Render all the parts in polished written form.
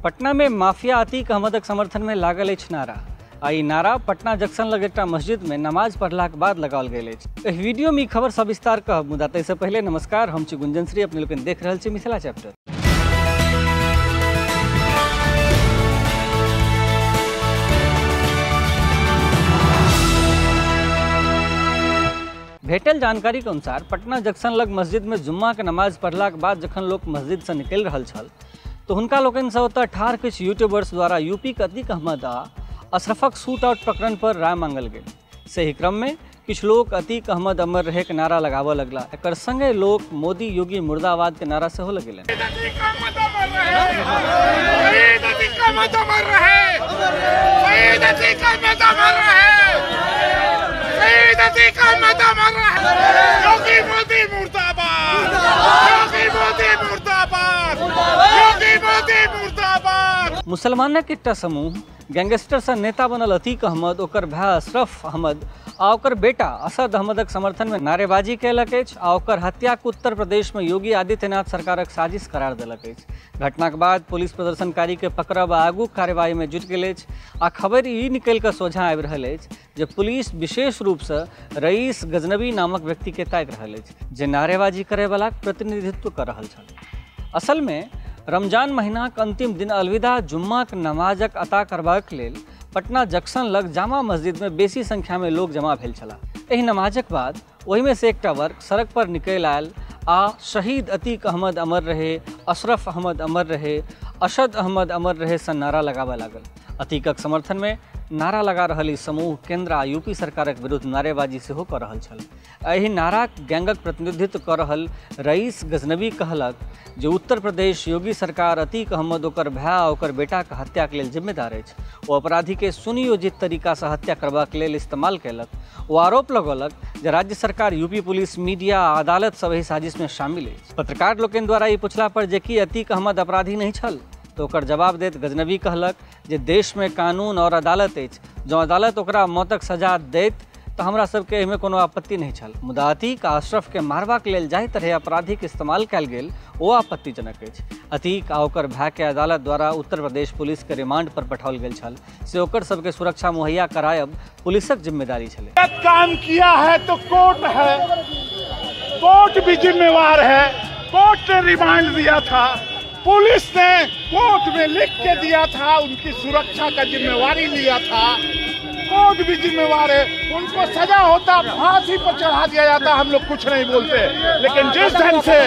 पटना में माफिया अतीक अहमदक समर्थन में लागल अछि नारा। आ ई नारा पटना जंक्शन लग एकटा मस्जिद में नमाज पढ़लाक बाद लगाओल गेल अछि। एहि वीडियो में ई खबर सविस्तार कहब, मुदा ताहिसँ पहिले नमस्कार, हम छी गुंजन श्री, अपने लोकनि देख रहल छी मिथिला चैप्टर। भेटल जानकारी के अनुसार पटना जंक्शन लग मस्जिद में जुम्मा के नमाज पढ़लाक बाद जखन लोक मस्जिद से निकलि रहल छल तो हुनका लोकनिसँ ओतऽ ठाढ़ किछु यूट्यूबर्स द्वारा यूपी के अतीक अहमद आ अशरफक शूट आउट प्रकरण पर राय मांगल गेल। से ही क्रम में किछु लोक अतीक अहमद अमर रहे के नारा लगाबऽ लगला। एकर संगे लोक मोदी योगी मुर्दाबाद के नारा सेहो लगेलनि। मुसलमानक एकटा समूह गैंगस्टर सँ नेता बनल अतीक अहमद, ओकर भाय अशरफ अहमद आ ओकर बेटा असद अहमदक समर्थन में नारेबाजी कयलक अछि आ ओकर हत्याक उत्तर प्रदेश में योगी आदित्यनाथ सरकारक साजिश करार देलक अछि। घटनाक बाद पुलिस प्रदर्शनकारी के पकड़ब आ आगूक कार्यवाही में जुटि गेल अछि आ खबरि ई निकलि कऽ सोझाँ आबि रहल अछि जे पुलिस विशेष रूपसँ रईस गजनबी नामक व्यक्ति के ताकि रहल अछि जे नारेबाजी करयवलाक प्रतिनिधित्व कऽ रहल छल। असल में रमजान महीनाक अंतिम दिन अलविदा जुम्माक नमाजक अता करबाक लेल पटना जंक्शन लग जामा मस्जिद में बेसी संख्या में लोक जमा भेल छलाह। एहि नमाजक बाद ओहिमे से एकटा वर्ग सड़क पर निकलि आयल आ शहीद अतीक अहमद अमर रहे, अशरफ अहमद अमर रहे, असद अहमद अमर रहे सन नारा लगाबय लागल। अतीकक समर्थन में नारा लगा रहल ई समूह केंद्र आ यूपी सरकारक विरुद्ध नारेबाजी सेहो कऽ रहल छल। एहि नाराक गैंगक प्रतिनिधित्व कऽ रहल रईस गजनबी कहलक जे उत्तर प्रदेश योगी सरकार अतीक अहमद, ओकर भाय आ ओकर बेटाक हत्याक लेल जिम्मेदार अछि। ओ अपराधीके सुनियोजित तरीकासँ हत्या करबाक लेल इस्तेमाल कयलक। ओ आरोप लगौलक जे राज्य सरकार, यूपी पुलिस, मीडिया आ अदालत सब एहि साजिशमे शामिल अछि। पत्रकार लोकनि द्वारा ई पुछला पर जे कि अतीक अहमद अपराधी नहि छल तो ओकर जवाब दैत गजनबी कहलक जे देशमे कानून और अदालत अछि, जँ अदालत ओकरा मौतक सजा दैत तऽ हमरा सबके एहिमे कोनो आपत्ति नहि छल, मुदा अतीक आ अशरफके मारबाक लेल जाहि तरहे अपराधीके इस्तेमाल कयल गेल ओ आपत्तिजनक अछि। अतीक आ ओकर भायके अदालत द्वारा उत्तर प्रदेश पुलिसके रिमांड पर पठाओल गेल छल, से ओकर सबके सुरक्षा मुहैया करायब पुलिसक जिम्मेदारी छलै। काम किया है तो कोर्ट है, कोर्ट भी जिम्मेवार है। कोर्ट ने रिमांड दिया था, पुलिस ने कोर्ट में लिख के दिया था, उनकी सुरक्षा का जिम्मेवारी लिया था। कोर्ट भी जिम्मेवार है, उनको सजा होता फांसी पर चढ़ा दिया जाता, हम लोग कुछ नहीं बोलते, लेकिन जिस ढंग से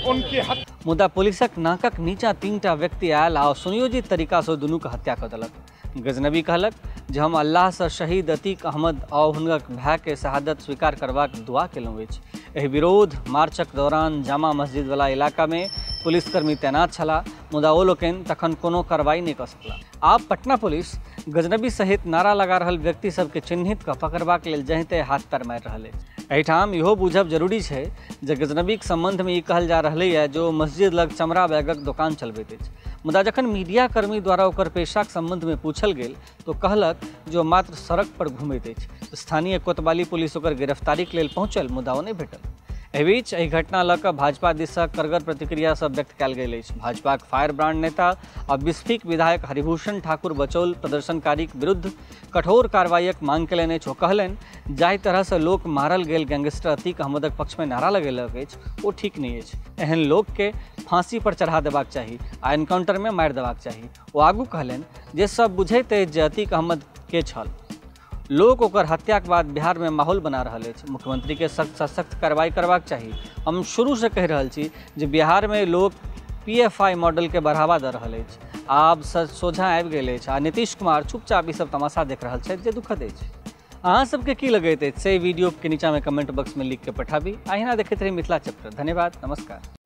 उनकी हत्या। मुदा पुलिसक नाकक नीचा तीनटा व्यक्ति आयल आ सुनियोजित तरीका से दुनूके हत्या कऽ देलक। गजनबी कहलक जे हम अल्लाहसँ शहीद अतीक अहमद आ हुनक भायके शहादत स्वीकार करबाक दुआ केलहुँ अछि। एहि विरोध मार्चक दौरान जामा मस्जिद वाला इलाकामे पुलिसकर्मी तैनात छलाह, मुदा ओ लोकनि तखन कोनो कार्रवाई नहि कऽ सकलाह। आब पटना पुलिस गजनबी सहित नारा लगा रहल व्यक्ति सबके चिन्हित कऽ पकड़बाक लेल जहिं तहिं हाथ पैर मारि रहल अछि। एहिठाम इहो बुझब जरूरी छै जे गजनबीक सम्बन्धमे ई कहल जा रहलैए जे ओ मस्जिद लग चमड़ा बैगक दोकान चलबैत अछि, मुदा जखन मीडियाकर्मी द्वारा ओकर पेशाक सम्बन्धमे पूछल गेल तो कहलक जे ओ मात्र सड़क पर घुमैत अछि। स्थानीय कोतवाली पुलिस ओकर गिरफ्तारीक लेल पहुँचल, मुदा ओ नहि भेटल। एहि बीच एहि घटना लऽ कऽ भाजपा दिससँ कड़गर प्रतिक्रिया सब व्यक्त कयल गेल अछि। भाजपाक फायर ब्रांड नेता आ बिस्फीक विधायक हरिभूषण ठाकुर बचौल प्रदर्शनकारीक विरुद्ध कठोर कार्रवाईक मांग कयलनि अछि। ओ कहलनि जाहि तरहसँ लोक मारल गेल गैंगस्टर अतीक अहमदक पक्षमे नारा लगेलक अछि ओ ठीक नहि अछि। एहन लोकके फांसी पर चढ़ा देबाक चाही आ एनकाउंटरमे मारि देबाक चाही। ओ आगू कहलनि जे सब बुझैत अछि जे अतीक अहमद के छल, लोक ओकर हत्याक बाद बिहारमे माहौल बना रहल अछि। मुख्यमंत्रीके सख्त सँ सख्त कार्रवाई करबाक चाही। हम शुरूसँ कहि रहल छी जे बिहारमे लोक पीएफआई मॉडलके बढ़ावा दऽ रहल अछि, आब सोझाँ आबि गेल अछि आ नीतीश कुमार चुपचाप ई सब तमाशा देख रहल छथि जे दुखद अछि। अहाँ सबके की लगैत अछि से वीडियोके नीचाँमे कमेंट बॉक्समे लिखके पठाबी। अहिना देखैत रही मिथिला चैप्टर। धन्यवाद, नमस्कार।